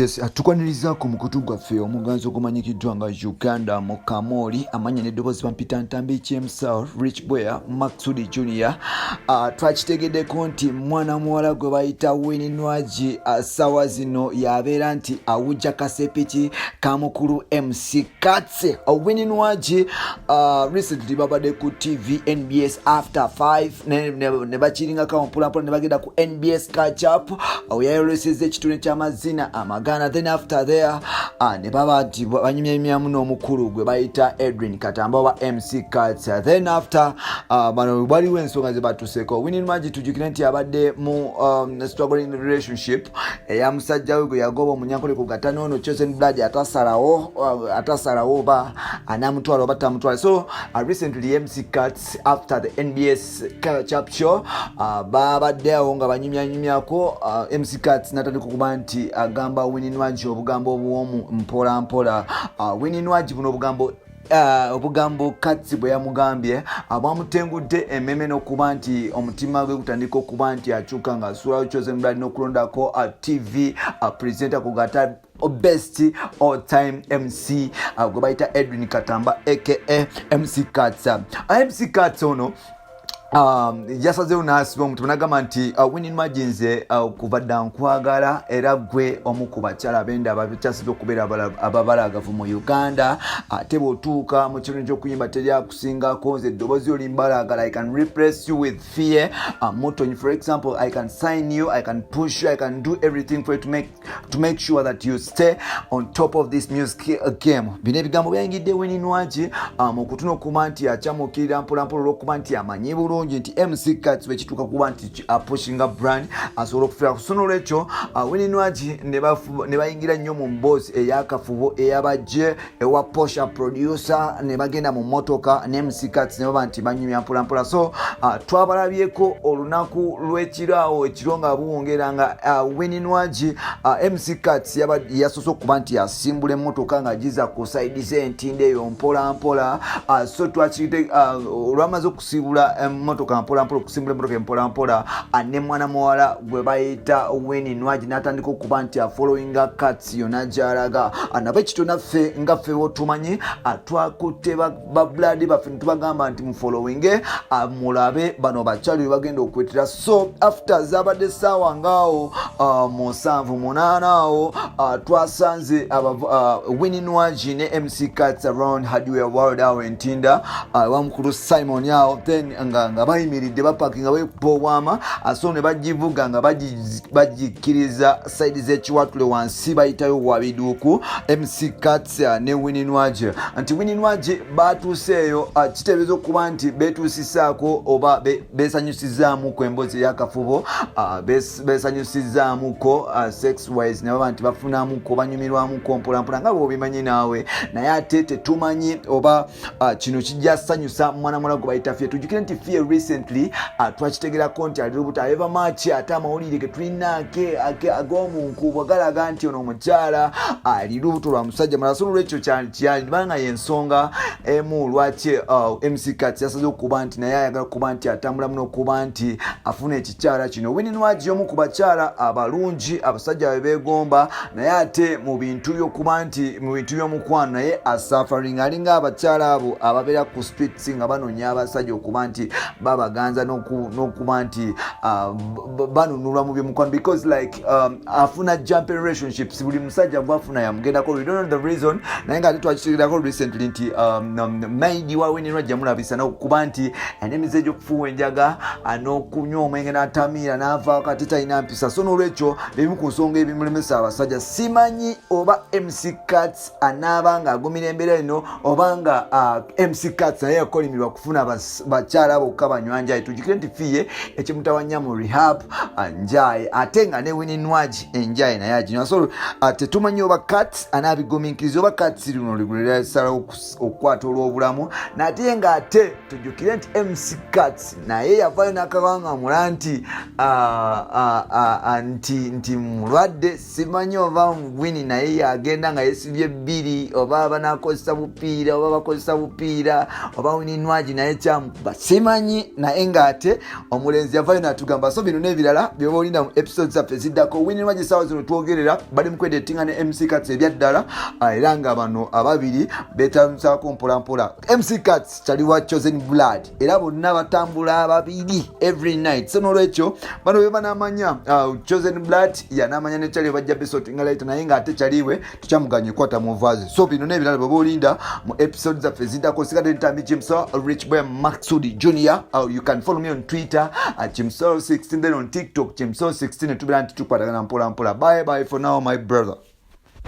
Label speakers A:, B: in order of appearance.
A: Yes, tukwaniriza ku mukutu gwaffe omuganzi ogumanyikiddwa nga Uganda mu Kamooli, amanya n'eddoboozi bampita Ntambi Kyemsa Rich Boya Maxudi Junior. Twakitegeddeko nti mwana muwala gwe bayita Winnie Nwagi sawa zino yabeera nti awujja kasepiki ka mukulu MC Katse. Winnie Nwagi recently babadde ku TV NBS after 5 ne bakiringako mpolampola ne bagenda ku NBS catch up yayoleseza ekitone ky'amazina amaganda. Then after there ne baba nti banyumyamyamu n'omukulu gwe bayita Edwin Katamba wa MC Kats. Then after bano waliwo ensonga ze batuseeko. Winnie Nwagi, tujjukire nti abadde mu struggling relationship eya musajja we gwe yagoba omunyankole ku gatano ono Chosen Blood, atasalawo oba anamutwala oba tamutwala. So recently MC Kats, after the NBS catch-up show, babadde awo nga banyumyanyumyako. MC Kats natandika okuba nti agamba Winnie Nwagi obugambo obuwomu mpola mpola. Winnie Nwagi buno obugambo Kats bwe yamugambye bwamutengudde emmeme n'okuba nti omutima gwe gutandika okuba nti akyuka ng'asuulawo Chosen Blood n'okulondako TV presenter ku gata best all time MC gwe bayita Edwin Katamba aka MC Kats. MC Kats ono yasazeewo n'asiba omutima nagamba nti Winnie Nwagi, nze kuva dda nkwagala, era gwe omu ku bakyala bendaba bekyasiza okubeera ababalagavu mu Uganda. Ate bw'otuuka mu kirungi ky'okuyimba teryakusingako, nze eddoboozi oli mbalagala. I can replace you with Fille Mutonyi, for example. I can sign you, I can push you, I can do everything for you to make sure that you stay on top of this music game. Bino ebigambo byayingidde Winnie Nwagi mu kutu n'okuba nti akyamukirira mpolampola, olw'okuba nti amanyi bulungi nti MC Kats bwekituuka kuba nti apushinga brand asobola okufiira. So nolwekyo Winnie Nwagi ne bayingira nnyo mu mboozi ey'akafubo eyabajje ewa Posha producer, ne bagenda mu motoka ne MC Kats ne baba nti banyumya mpolampola. So twabalabyeko olunaku lw'ekiro awo ekiro nga buwongera nga Winnie Nwagi, MC Kats yasoose okuba nti asimbula emmotoka nga giza ku side z'entindo eyo mpola mpola. So twakite olwamaze okusibula emmotoka mpola mpola, okusimbula emmotoka mpola mpola, ne mwana muwala gwe bayita Winnie Nwagi n'atandika okuba nti afollowinga Kats yonna gy'alaga. Nabo ekito naffe nga ffe wotumanyi, twakutte babuladi baffe netubagamba nti mufollowinge, mulabe bano bakyali bwe bagenda okwetera. So after zabadde saawa ngaawo 7, 8 awo, twasanze Winnie Nwagi ne MC Kats around Hardware World awo entinda, wamukulu Simon awo. Then nga bayimiridde bapakinga bekuba obwama. So ne bagivuga nga bagikkiriza side z'ekiwatule wansi bayitayo wabiduuku, MC Kats ne Winnie Nwagi. Nti Winnie Nwagi batuuseeyo, kiteebereza okuba nti betuusisaako oba besanyusizaamuko emboozi ey'akafubo, besanyusizaamuko sex wise, nababa nti bafunamuko banyumirwamuko mpolampola nga bwobimanyi naawe. Naye ate tetumanyi oba kino kijja sanyusa mwana muwala gwe bayita Fille. Tujjukire nti Fille recently twakitegerako nti ali lubuto ayeva maki, ate amawulire ge tulina ag'omunkuubwa galaga nti ono omukyala ali lubuto lwa musajja mulala. So nolwekyo kyandibanga yensonga emu lwaki MC Kats yasaze okuba nti naye ayagala kuba nti atambulamu n'okuba nti afuna ekikyala kino. Winnie Nwagi omu ku bakyala abalungi abasajja be beegomba, naye ate mu bintu by'okuba nti mu bintu by'omukwano naye asuffering, alinga abakyala abo ababeera ku streets nga banoonya abasajja okuba nti babaganza n'okuba nti banunulwa mu byomukwano, because like afuna jump relationships, buli musajja gwafuna yamugendako. We don't know the reason, naye nga ate twakitegerako recently nti maid wa Winnie Nwagi yamulabisa n'okuba nti alina emize egy'okufuuwa enjaga n'okunywa omwenge n'atamiira n'avaako, ate talina mpisa. So n'olwekyo ebimu ku nsonga ebimulemesa abasajja. Simanyi oba MC Kats anaaba nga agumira embeera eno oba nga MC Kats naye yakolimirwa kufuna bakyala bokka banywa njaye. Tujjukire nti Fille ekimutawanya mu rehab, njaye, ate nga ne Winnie Nwagi enjaye naye aginywa. So tetumanyi oba Kats anaabigumiikiriza oba Kats luno lwesalawo okukwata olw'obulamu. Nate nga ate tujjukire nti MC Kats naye yavaayo n'akawangamula nti nti mulwadde. Simanyi oba Winnie naye yagenda nga yesibye bbiri, oba banakozesa bupiira, oba bakozesa bupiira, oba Winnie Nwagi naye kyamukuba, simanyi. Tetumanyi, naye ng'ate omulenzi yavayo n'atugamba. So bino n'ebirala byoba olinda mu episode zaffe eziddako. Winnie Nwagi saawa zino twogerera bali mu kwedetinga ne MC Kats ebyaddala, era nga bano ababiri betansaako mpolampola. MC Kats kyali wa Chosen Blood, era bonna batambula babiri every night. So nolwekyo bano be banamanya, Chosen Blood yanamanya ne Kyaliwe bajja bisotinga later, naye ng'ate Kyaliwe tukyamuganye kwata mu nvaazi. So bino n'ebirala bwe olinda mu episode zaffe eziddako. Sigadde Ntambi Jimso, Rich Boy Maxudi Junior. You can follow me on Twitter at Jimso 16, then on TikTok Jimso 16. Netubeera nti tukwatagana mpola mpola. Bye bye for now, my brother.